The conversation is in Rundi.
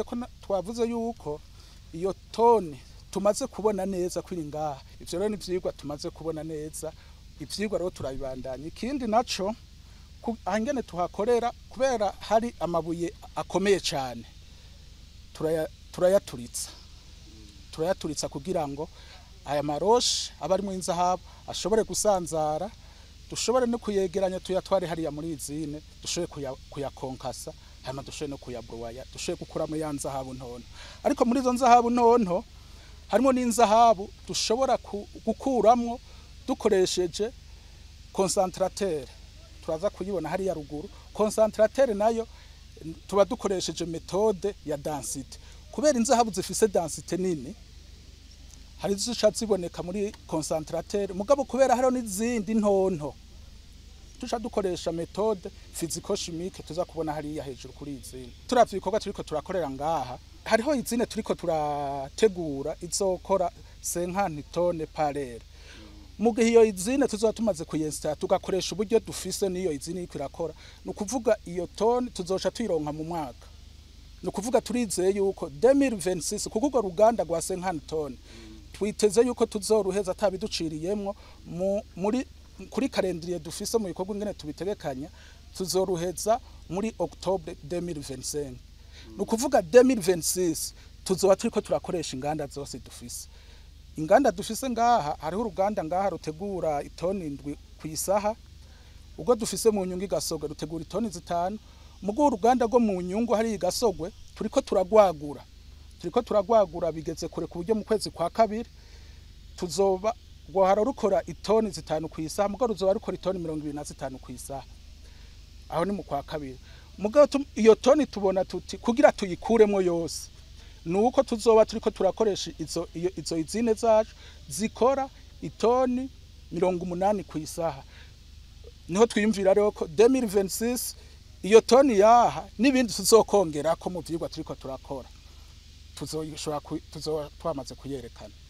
Mwumvise ko twavuze yuko iyo toni tumaze kubona neza ko iri ngaha. Ivyo rero ni ivyigwa tumaze kubona neza, ivyigwa rero turabibandanya. Ikindi naco, ahangene tuhakorera, kubera hari amabuye akomeye cane, turayaturitsa kugira ngo aya ma roches aba arimwo inzahabu ashobore gusanzara, dushobore no kuyegeranya, tuyatware hariya muri usine, dushobore kuyakonkasa, hanyuma dushobore no kuyabroya, dushobore gukuramo ya nzahabu ntonto. Ariko muri izo nzahabu ntonto harimo n'inzahabu dushobora gukuramwo dukoresheje concentrateur, turaza kuyibona hariya ruguru. Concentrateur nayo tuba dukoresheje méthode ya densité, kubera inzahabu zifise densité nini, hari zica ziboneka muri concentrateur. Mugabo kubera hariho n'izindi ntonto, tuca dukoresha méthode physico-chimique tuza kubona hariya hejuru kuri usine. Turavye ibikorwa turiko turakorera ngaha, hariho usine turiko turategura izokora 50 tonnes par heure. Mu gihe iyo usine tuzoba tumaze kuyinstalla, tugakoresha uburyo dufise n'iyo usine iriko irakora, ni ukuvuga iyo tone tuzoca tuyironka mu mwaka. Ni ukuvuga turizeye yuko 2026, kuko urwo ruganda rwa 50 tonnes twiteze yuko tuzoruheza atabiduciriyemwo muri kuri calendrier dufise mu bikorwa ingene tubitegekanya, tuzoruheza muri octobre 2025. Ni ukuvuga 2026 tuzoba turiko turakoresha inganda zose dufise. Inganda dufise ngaha, hariho uruganda ngaha rutegura itoni 7 ku isaha, ubwo dufise mu nyungu igasogwe rutegura itoni 5. Mugo uruganda rwo mu nyungu hari igasogwe turiko turagwagura, bigeze kure, ku buryo mu kwezi kwa kabiri tuzoba rwahara rukora itoni 5 ku isaha, mugo ruzoba rukora itoni 25 ku isaha. Aho ni mu kwa kabiri. Mugabo iyo toni tubona tuti kugira tuyikuremo yose nuko tuzoba turiko turakoresha izo usine zacu zikora itoni 80 ku isaha. Niho twiyumvira rero ko 2026 iyo toni yaha n'ibindi tuzokongerako mu vyigwa turiko turakora, tuzoshobora tuzoba twamaze kuyerekana.